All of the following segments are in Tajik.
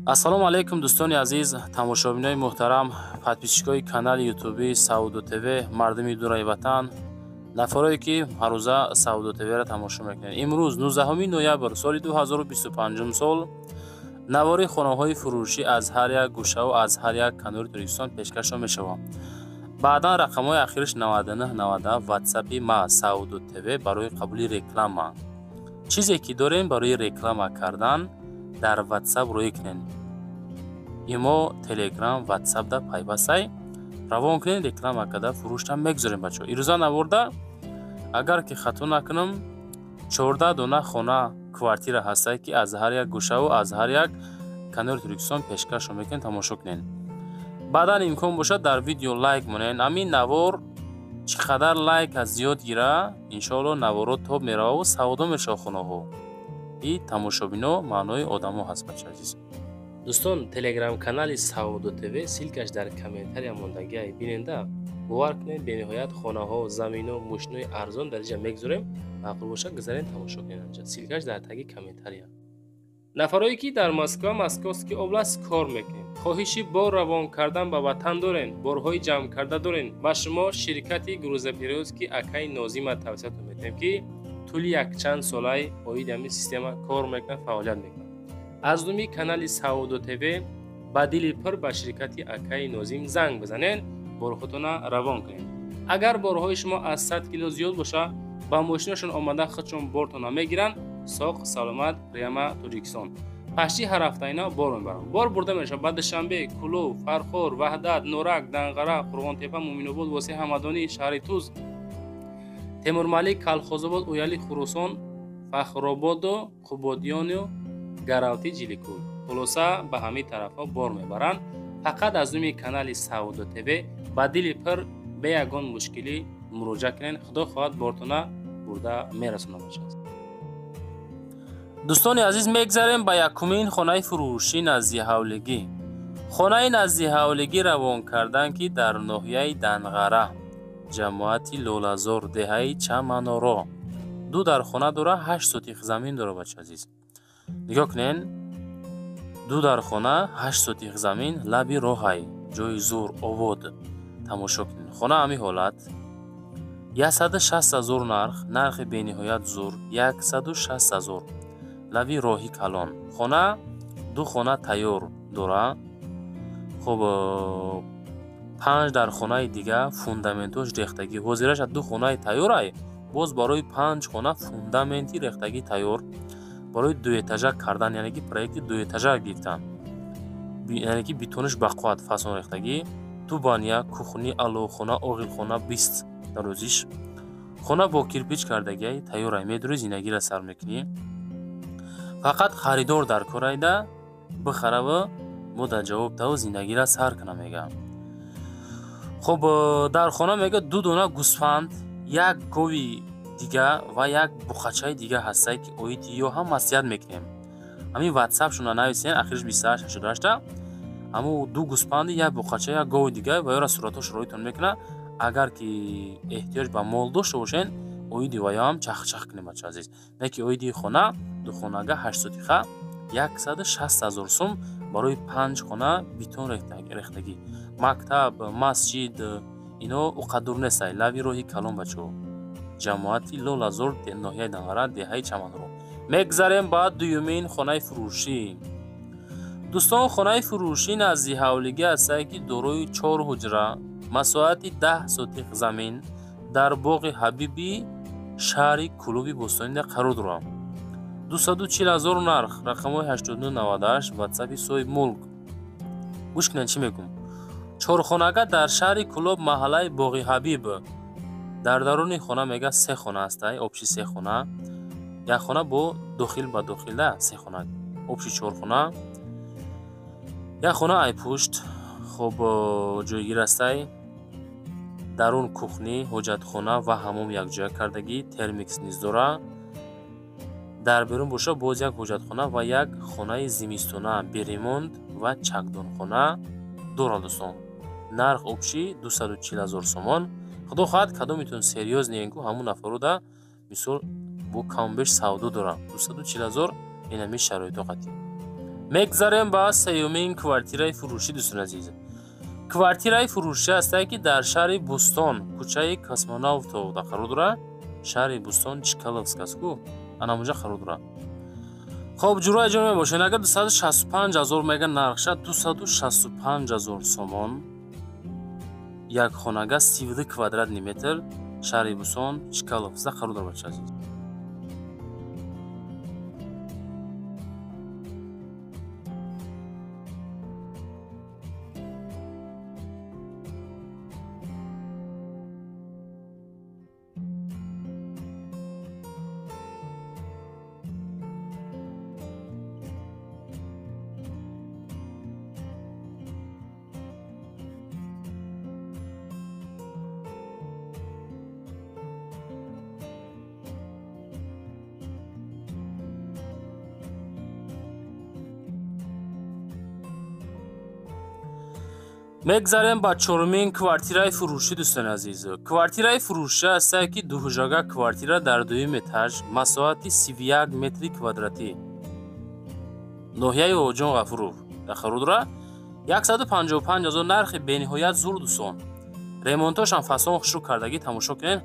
Ассалому алайкум, дӯстони азиз, тамошобинои муҳтарам, подписчикои канали ютуби Савдо ТВ, мардуми дураи ватан, нафарое ки ҳаррӯза Савдо ТВро тамошо мекунед. Имрӯз 19 ноябр соли 2025 сол навори хонаҳои фурӯшӣ аз ҳар як гӯшаву аз ҳар як канори Тоҷикистон пешкашо мешавад. Баъдан рақамҳои ахириш 9997 ватсапи ма, Савдо ТВ, барои қабули реклама. Чизе ки дорем барои реклама кардан, дар ватсап рӯй кунед. Имо, Телеграм, Ватсапда пайвастай равон кунед, реклама карда фурӯшта мегузорем, бачаҳо. Ирӯза наворда, агар ки хато накунам, 14 дона хона, квартира ҳастае, ки аз ҳар як гӯшаву аз ҳар як канори Тоҷикистон пешкашро мекунем, тамошо кунед. Баъдан имкон бошад, дар видео лайк монед. Ҳамин навор чӣ қадар лайк аз зиёд гира, иншоалло, наворо тоб мерававу савдо мешавад хонаҳо. И тамошобино маънои одамо ҳаст, бача азиз. Дӯстон, телеграм-канали Савдо ТВ, ссылкаш дар комментария мондагиай, биненда. Бовар кунед, бениҳоят хонаҳо, замино, мошинои арзон дар инҷа мегузорем. Маъқул бошад, гузарен, тамошо кунед анҷа. Ссылкаш дар таги комментария. Нафарое ки дар Москва, Московский область кор мекунед, хоҳиши бор равон кардан ба ватан дорен, борҳои ҷамъ карда дорен, ба шумо ширкати грузоперевозки акаи Нозима тавсиятон метиҳем, ки тӯли якчанд солаи оиди ҳамин система кор мекунад, фаъолият мекунад. Аз номи канали Савдо ТВ ба дили пур ба ширкати акаи Нозим занг бизанед, борхотона равон кунед. Агар борҳои шумо аз 100 кило зиёд боша, ба мошинашон омада, худшон бортона мегиранд, соқ саломат прямо Тоҷикистон. Пашти ҳар ҳафта ина бор мебаранд. Бор бурда мешавад ба Душанбе, Кӯлоб, Фархор, Ваҳдат, Норак, Данғара, Қурғонтепа, Муъминобод, Восеъ, Ҳамадонӣ, шаҳри Туз, Темурмалик, Калхозобод, Ояли, Хуросон, Фахрободу Қубодиёну Гаравти, Ҷиликӯл. Хулоса, ба ҳамин тарафҳо бор мебаранд. Фақат аз номи канали Савдо ТВ ба дили пур, бе ягон мушкилӣ муроҷиат кунед. Худо хоҳад, бортона бурда мерасонад, бошад. Дӯстони азиз, мегзарем ба якумин хонаи фурӯшӣ назди ҳавлигӣ. Хонаи назди ҳавлигӣ равон кардан, ки дар ноҳияи Данғара, ҷамоати Лолазор, деҳаи Чаманоро, ду дархона дора, 8 сотих замин дора. Бача азиз, нигоҳ кунен: ду дархона, 8 сотих замин, лаби роҳай, ҷои зур, обод. Тамошо кунед, хона ҳамин ҳолат. 160 000 нарх, нархи бениҳоят зур, 160 000, лаби роҳи калон. Хона ду хона тайёр дора. Хуб, панҷ дархонаи дига фундаментош рехтагӣ. Ҳозираша ду хонаи тайёрай, боз барои панҷ хона фундаменти рехтагӣ тайёр барои дуэтажа кардан, яъне ки проекти дуэтажа гирифтан, яъне ки бетониш бақувват, фасон рехтагӣ, ду баня, кухни, аловхона, оғилхона, 20 дарозиш. Хона бо кирпич кардагиай, тайёрай, медури, зиндагиро сар мекунӣ. Фақат харидор дар корайда бихараву мо дар ҷавоб таву зиндагиро сар кунам, мега. Хуб, дар хона, мега, ду дона гӯсфанд, як гови дига ва як буқачаи дига ҳастае, ки оиди ё ҳам маслиҳат мекунем. Ҳамин ватсапшона нависен, ахириш 2888-та. Ҳаму ду гӯспанди, як буқача, як гови дига ва ёра суратҳош роитон мекуна. Агар ки эҳтиёҷ ба мол дошта бошен, оиди ваёам чахчах кунем, бача азиз. Не ки оиди хона, духонага, 8 сотиха, 160 000 сум, барои панҷ хона бетон рехтагӣ. Мактаб, масҷид ино уқадур нестай, лаби роҳи калон, бачаҳо, ҷамоати Лолазор, ноҳияи Данғара, деҳаи Чаманро. Мегзарем ба дуюмин хонаи фурӯшӣ. Дӯстон, хонаи фурӯшӣ назди ҳавлигӣ ҳастае, ки дорои чор ҳуҷра, масоҳати 10 сотих замин, дар боғи Ҳабиби шаҳри Кӯлоби бостонида қарор дорад. 240 000 нарх, рақамҳои 8998 ватсапи соҳиби мулк. Гӯш кунед, чӣ мегӯм. Чорхонага дар шаҳри Кӯлоб, маҳаллаи боғи Ҳабиб. Дар даруни хона, мега, се хона ҳастай, общий се хона, як хона бо дохил ба дохилда, се хона, общий чор хона, як хона айпушт. Хуб, ҷойгир ҳастай. Дарун кухни, ҳоҷатхона ва ҳамом якҷоя кардагӣ, термикс низ дора. Дар берун боша, боз як ҳоҷатхона ва як хонаи зимистона бе ремонт ва чакдонхона дорад. Дӯстон, нарх общий 240 000 сомон. Худо хоҳад, кадомитон серьёзный ку, ҳамун нафаруда мисол бо камбеш савдо дорам. 240 000, инами шароито қатъӣ. Мегзарем ба сеюмин квартираи фурӯшӣ, дӯстони азиз. Квартираи фурӯшӣ ҳастае, ки дар шаҳри Бӯстон, кӯчаи Космонавтов қарор дорад. Шаҳри Бӯстон, Чкаловск аст ку, анамунҷа қарор дорад. Хоб, ҷурои ҷон мебошед, агар 265 ҳазор мега нархша, 265 ҳазор сомон, як хонага, 32 квадратный метр, шаҳри Бӯстон, Чкаловск қарор дорад, бача азиз. Мегзарем ба чорумин квартираи фурӯшӣ, дӯстони азиз. Квартираи фурӯшӣ ҳастае, ки дуҳуҷрага квартира дар дуюм этаж, масоҳати 31 метри квадратӣ, ноҳияи Бобоҷон Ғафуров қарор дорад. 155 ҳазор нархи бениҳоят зур, дӯстон. Ремонтошам фасон хушрӯ кардагӣ, тамошо кунед.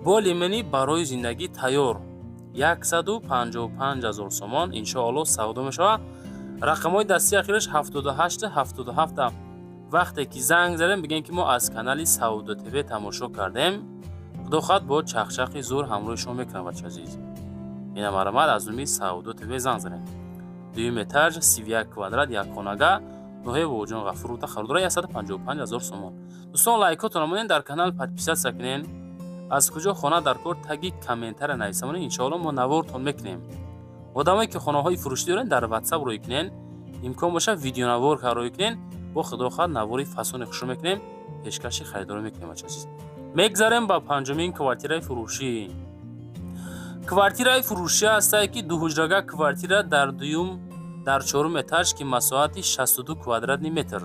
Болимени барои зиндагӣ тайёр. 155 ҳазор сомон иншоаллоҳ савдо мешавад. Рақамҳои дастии ахираш 78 77. Вақте ки занг задем, бигем, ки мо аз канали Савдо ТВ тамошо кардем, худо хоҳад, бо чахчахи зур ҳамроҳи шумо мекунам, бача азиз. Ина марамад аз номи Савдо ТВ занг занем. Дуюм этаж, 31 квадрат, як хонага, ноҳияи Бобоҷон Ғафуров қарор дорад, 155 ҳазор сомон. Дӯстон, лайкотонро монед, дар канал подписаться кунед. Аз куҷо хона дар кор, таги комментария нависамонед, иншоалло мо навортон мекунем. Одамое ки хонаҳои фурӯшӣ доред, дар ватсап рӯй кунед, имкон бошад, видеонавор рӯй кунед, бо худо хоҳад, навори фасони хушрӯ мекунем, пешкаши харидорӣ мекунем, бача азиз. Мегзарем ба панҷумин квартираи фурӯшӣ. Квартираи фурӯшӣ ҳастае, ки дуҳуҷрага квартира дар дуюм, дар чорум этаж, ки масоҳати 62 квадратный метр,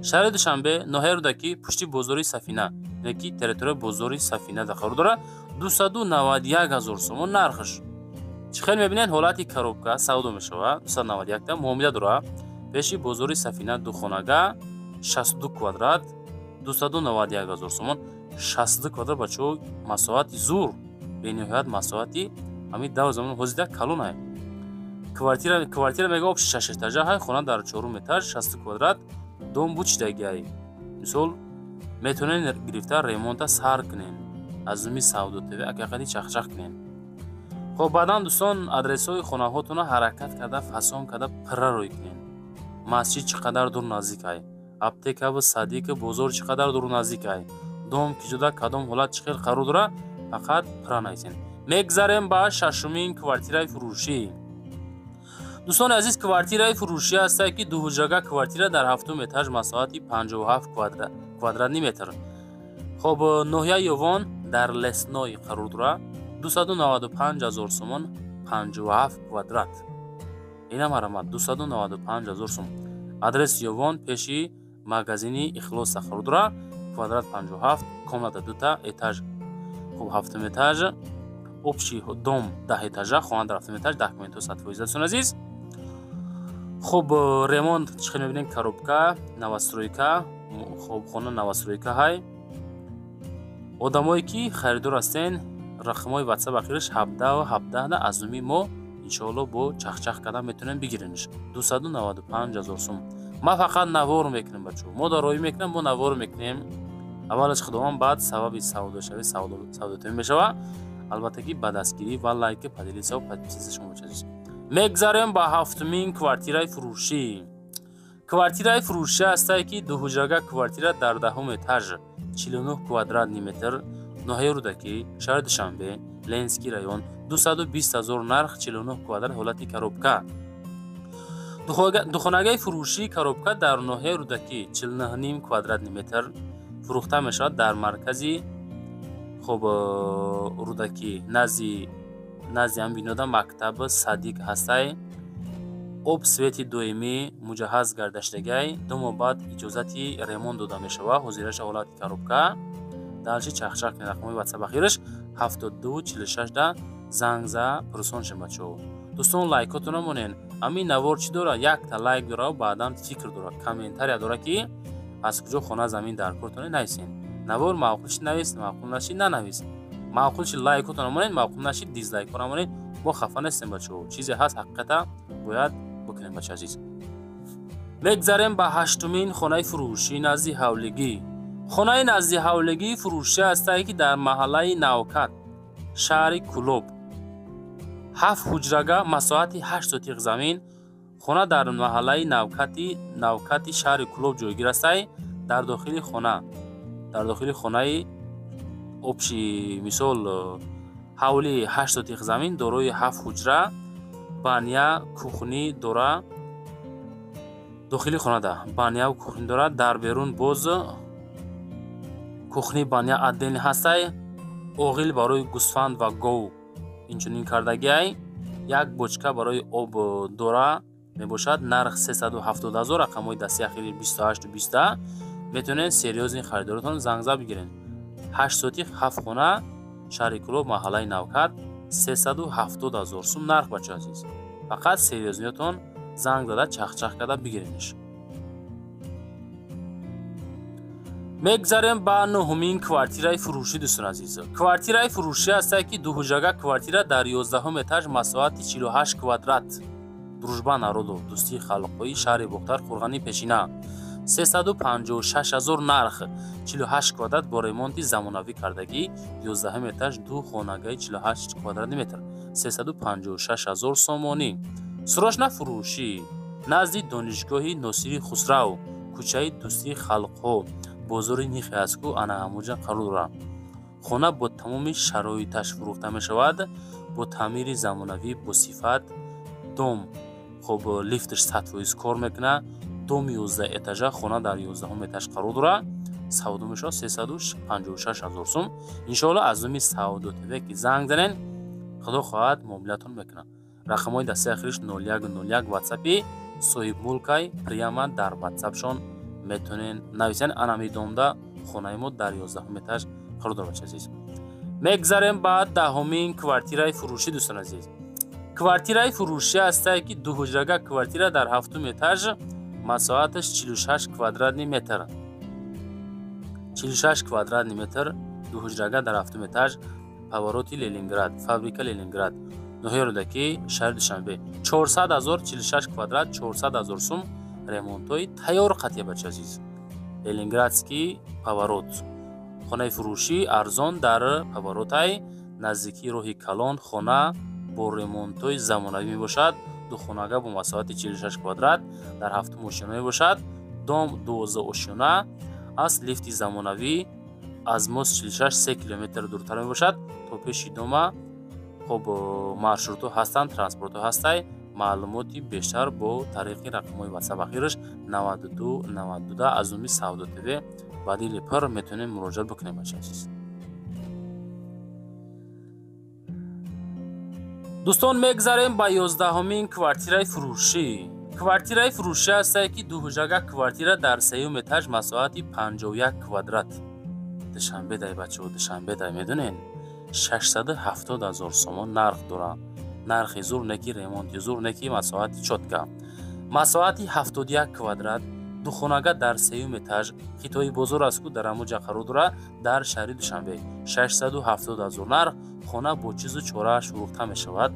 шаҳри Душанбе, ноҳияи Рӯдакӣ, пушти бозори Сафина, яъне ки территорияи бозори Сафина қарор дорад. 291 ҳазор сомон нархаш. Чӣ хел мебинед, ҳолати коробка савдо мешавад, 291 та муомила дорад. Пеши бозори Сафина, духонага, 62 квадрат, 291 ҳазор сомон. 62 квадрат, бачаҳо, масоҳати зур, бениҳоят масоҳати ҳамин давр замон ҳозида калонай. Квартира мега общий шаш этажа ҳай, хона дар чорум этаж, 62 квадрат, дом бучидагиай. Мисол, метавонед гирифта ремонта сар кунед, аз номи Савдо ТВ акақади чахчах кунед. Хоб, баъдан, дӯстон, адресҳои хонаҳотонро ҳаракат карда, фасон карда, пирра рӯй кунед. Масҷид чӣ қадар дур наздикай, аптекаву садику бозор чӣ қадар дур наздикай, дом ки ҷуда, кадом ҳолат, чӣ хел қарор дорад, фақат пирра нависед. Мегзарем ба шашумин квартираи фурӯшӣ. Дӯстони азиз, квартираи фурӯшӣ ҳастае, ки дуҳуҷрага квартира дар ҳафтум этаж, масоҳати 57 квадратный метр. Хоб, ноҳияи Ёвон, дар Лесной қарор дорад. 295 ҳазор сомон, 57 квадрат. Ина марамад, 295 ҳазор сомон. Адрес: Ёвон, пеши магазини Ихлос қарор дорад. Квадрат 57, комната дута, этаж, хуб, ҳафтум этаж, общий дом 10 этажа, хона дар ҳафтум этаж, документҳо 100%, дӯстони азиз. Хуб, ремонт чӣ хел мебинем, коробка, новостройка, хоб, хона новостройка ҳай. Одамое ки харидор ҳастен, рақамҳои ватсап ахираш 17 17, аз номи мо иншоалло бо чахчах кардан метавонем бигиренш. 295 ҳазор сом. Ма фақат навор мекунем, бачаҳо, мо дароӣ мекунем, мо навор мекунем. Аввалаш худованд, баъд сабаби савдошавӣ савдотавӣ мешавад, албатта ки ба дастгирӣ ва лайки, поделиться, подписаться шумо, бача азиз. Мегзарем ба ҳафтумин квартираи фурӯшӣ. Квартираи фурӯшӣ ҳастае, ки дуҳуҷрага квартира дар даҳум этаж, 49 квадратный метр, ноҳияи Рӯдакӣ, шаҳри Душанбе, Ленинский район, 220 ҳазор нарх, 49 квадрат, ҳолати коробка. Духонагаи фурӯшии коробка дар ноҳияи Рӯдакӣ, 49 квадратный метр фурӯхта мешавад, дар маркази, хоб, Рӯдакӣ, назди ҳам бинода мактаб, садик ҳастай. Об, свети доимӣ муҷаҳҳаз гардашидагай. 2 моҳ баъд иҷозати ремонт дода мешавад. Ҳозираша ҳолати коробка. Дальше чахчах кунед, рақамҳои ватсап ахираш 72 46 да занг за, пурсон шед, бачаҳо. Дӯстон, лайкотона монен. Ҳамин навор чӣ дора? Якта лайк дора, баъдан фикр дора, комментария дора, ки аз куҷо хона замин дар кортоне нависен. Навор маъқул шид навис, маъқул нашид нанавис. Маъқул шид лайкотона монед, маъқул нашид дизлайкона монед. Мо хафа нестем, бачаҳо. Чизе ҳаст, ҳақиқата бояд бикунем, бача азиз. Мегзарем ба ҳаштумин хонаи фурӯшӣ назди ҳавлигӣ. Хонаи назди ҳавлигӣ фурӯшӣ ҳастае, ки дар маҳаллаи Навкат, шаҳри Кӯлоб. 7 ҳуҷрага, масоҳати 8 сотиқ замин. Хона дар маҳаллаи Навкати шаҳри Кӯлоб ҷойгир астае. Дар дохили хона, дар дохили хонаи общий, мисол, ҳавли 8 сотиқ замин дорои 7 ҳуҷра, баня, кухни дора. Дохили хонада баняву кухни дорад. Дар берун боз кухни, баня отдельно ҳастай. Оғил барои гӯсфанд ва гов инчунин кардагиай. Як бочка барои об дора мебошад. Нарх 370 000, рақамҳои дастии ахири 28 20. Метавонед серьёзный харидоротон занг зад бигиред. 8 сотиқ, 7 хона, шаҳри Кӯлоб, маҳаллаи Навкат, 370 000 сум нарх, бача азиз. Фақат серьёзный ётон занг зада чахчах карда бигирениш. Мегзарем ба нуҳумин квартираи фурӯшӣ, дӯстон азиз. Квартираи фурӯшӣ ҳастае, ки дуҳуҷрага квартира дар 11 этаж, масоҳати 48 квадрат. Дружба народов, дӯстии халқҳои, шаҳри Бохтар, Қурғани пешина. 356 000 нарх, 48 квадрат бо ремонти замонавӣ кардагӣ, 11 этаж, ду хонагаи 48 квадратный метр, 356 000 сомонӣ. Срочно фурӯшӣ назди донишгоҳи Носири Хусрав, кӯчаи дӯстии халқҳо, бозори Нихи астку, ана ҳамуҷа қарор дорад. Хона бо тамоми шароиташ фурӯхта мешавад, бо таъмири замонавӣ, бо сифат. Дом, хоб, лифташ 100% кор мекунад. Дом 11 этажа, хона дар 11 этаж қарор дорад. Савдо мешавад 356 000 сум. Иншоалло, аз номи Савдо ТВ ки занг занен, худо хоҳад муомилатон мекунад. Рақамҳои дастаи ахириш 0101 ватсапи соҳибмулкай, прямо дар ватсапшон метавонен нависен. Ана медомда хонаи мо дар 11 этаж қарор дорад, бача азиз. Мегзарем ба даҳумин квартираи фурӯшӣ, дӯстон азиз. Квартираи фурӯшӣ ҳастае, ки дуҳуҷрага квартира дар ҳафтум этаж, масоҳаташ 46 квадратный метр. 46 квадратный метр, дуҳуҷрага дар ҳафтум этаж, повороти Ленинград, фабрика Ленинград, ноҳияи Рӯдакӣ, шаҳри Душанбе. 400 000, 46 квадрат, 400 000 сум, ремонтҳои тайёр қатъия, бача азиз. Ленинградский поворот. Хонаи фурӯшӣ арзон дар поворотай, наздикии роҳи калон, хона бо ремонтҳои замонавӣ мебошад. Ду хонага бо масоҳати 46 квадрат дар ҳафтум ошёна мебошад. Дом 12 ошёна аст, лифти замонавӣ, аз мост 46 3 километр дуртар мебошад. То пеши дома, хоб, маршрутҳо ҳастанд, транспортҳо ҳастай. Маълумоти бештар бо тариқи рақамҳои ватсап ахираш 92 92 аз номи Савдо ТВ ба дили пур метавонем муроҷиат бикунем, бача азиз. Дӯстон, мегзарем ба 11-умин квартираи фурӯшӣ. Квартираи фурӯшӣ ҳастае, ки дуҳуҷрага квартира дар сеюм этаж, масоҳати 51 квадрат. Душанбе дай, бачаҳо, Душанбе дай, медонен, 670 000 сомон нарх дорад. Нархи зур неки, ремонти зур неки, масоҳати чётко. Масоҳати 71 квадрат, духонага дар сеюм этаж, хитои бозор аст ку, дар ҳамуҷа қарор дорад, дар шаҳри Душанбе. 670 000 нарх, хона бо чизу чорааш фурӯхта мешавад.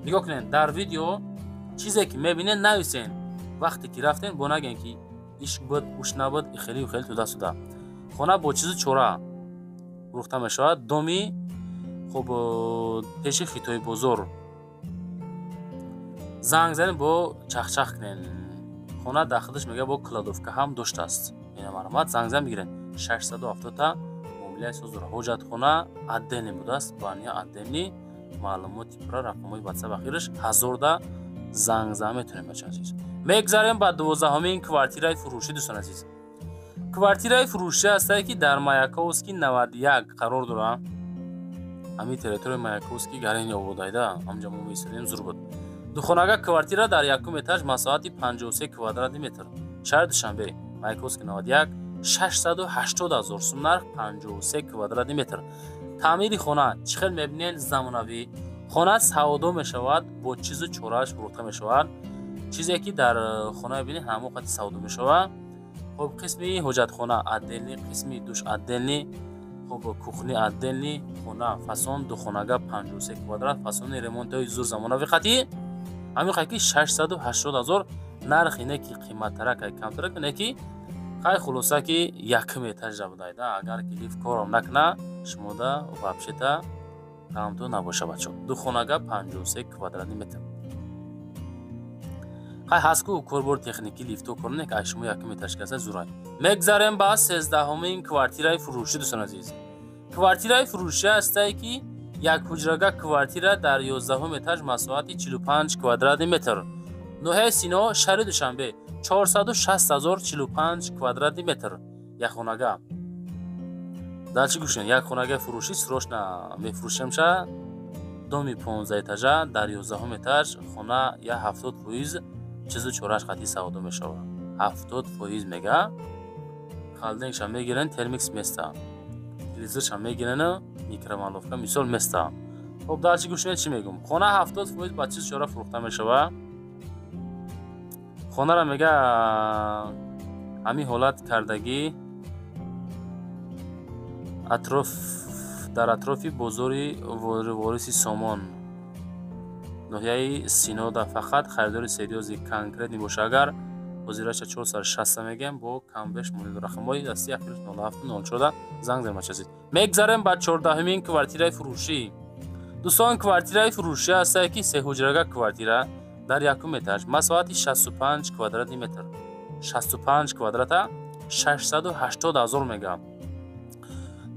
Нигоҳ кунед, дар видео чизе ки мебинед, нависен. Вақте ки рафтен, бо нагӯен, ки иш буд, уш набуд, хеле хеле туда суда. Хона бо чизу чора фурӯхта мешавад. Доми, хоб, пеши хитои бозор. Занг занед, бо чахчах кунед. Хона дар худаш мега бо кладовка ҳам доштааст. Ина марҳамат, занг зан бигиред. 670 та муомилаи соз дорад. Ҳоҷатхона отдельный будааст, баня отдельный. Маълумоти пурра рақамҳои ватсап ахираш 1000 да занг зан метавонем, бача азиз. Мегзарем ба 12-умин квартираи фурӯшӣ, дӯстон азиз. Квартираи фурӯшӣ ҳастае, ки дар Маяковский 91 қарор дорад. Ҳамин территорияи Маяковский гарени ободайда, ҳамҷа мо меистодем, зур буд. Духонага квартира дар якум этаж, масоҳати 53 квадратный метр, шаҳри Душанбе, Маяковский 91, 680 000 сум нарх, 53 квадратный метр. Таъмири хона чӣ хел мебинед, замонавӣ. Хона савдо мешавад, бо чизу чорааш фурӯхта мешавад. Чизе ки дар хона мебинед, ҳамон қати савдо мешавад. Хоб, қисми ҳоҷатхона отдельный, қисми душ отдельный, хоб, кухня отдельный. Хона фасон, духонага, 53 квадрат, фасони, ремонтҳои зур, замонави қатӣ. Ҳамин қай ки 680 ҳазор нарх, ине ки қиматтарак, ай камтарак, ине ки хай, хулоса ки якум этажа будайда. Агар ки лифт корам накуна, шумода вообще-то ғамтон набоша, бачо. Ду хонага, 53 квадратный метр. Хай, ҳаст ку корбори техникӣ, лифто кор не, ай шумо якум этаж каса зурай. Мегзарем ба 13-ҳумин квартираи фурӯшӣ. Дӯстон азиз, квартираи фурӯшӣ ҳастае ки як ҳуҷрага квартира дар 11-ум этаж, масоҳати 45 квадратный метр, ноҳияи Сино, шаҳри Душанбе, 460 ҳазор, 45 квадратный метр, як хонага. Дальше гӯш кунед. Як хонагаи фурӯшӣ, срочно мефурӯшемша. Доми 15 этажа дар 11-ум этаж, хона я 70% чизу чорааш қатъи савдо мешавад. 70% мега. Холодильникша мегирен, термикс места, телевизорша мегирену микроволновка мисол места. Хоб, дальше гӯш кунед, чӣ мегӯм. Хона 70% ба чизу чора фурӯхта мешавад. Хонара мега ҳамин ҳолат кардагӣ, атроф дар атрофи бозори Вориси Сомон, ноҳияи Синода. Фақат харидори серьёзный, конкретный боша. Агар ҳозираша 460 мегӯем, бо камбеш монед. Рақамҳои дасти ахирш 0704 занг занед, бачазид. Мегзарем ба 14-ҳумин квартираи фурӯшӣ. Дӯстон, квартираи фурӯшӣ ҳастае ки сеҳуҷрага квартира дар якум этаж, масоҳати 65 квадратный метр, 65 квадрата, 680 ҳазор мега.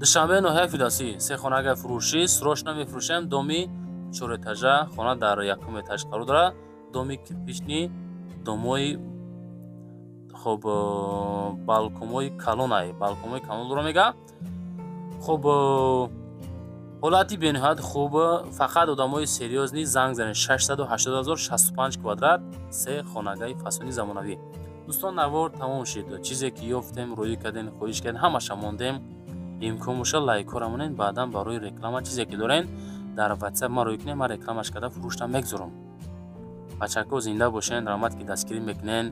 Душанбе, ноҳияи Фирдавсӣ, сехонагаи фурӯшӣ, срочно мефурӯшем. Доми чорэтажа, хона дар якум этаж қарор дорад. Доми кирпичный, домои хоб, балконҳои калонай, балконҳои калон дора мега. Хоб, ҳолати бениҳоят хуб. Фақат одамои серьёзный занг занед. 680 ҳазор, 65 квадрат, се хонагаи фасони, замонавӣ. Дӯстон, навор тамом шид. Чизе ки ёфтем, рӯӣ кардем, хоҳиш кардем, ҳамаша мондем. Имкон боша, лайкҳоро монед. Баъдан барои реклама чизе ки дорен, дар Ватсап ман рӯй кунем, ман рекламаш карда фурӯшта мегзорам. Бачако, зинда бошен. Раҳмат, ки дастгирӣ мекунен,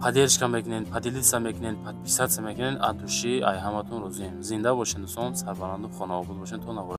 поддержка мекунен, поделиться мекунен, подписаться мекунен. От души ай ҳаматон розием. Зинда бошен, дӯстон, сарбаланду хонаобод бошен. То навор.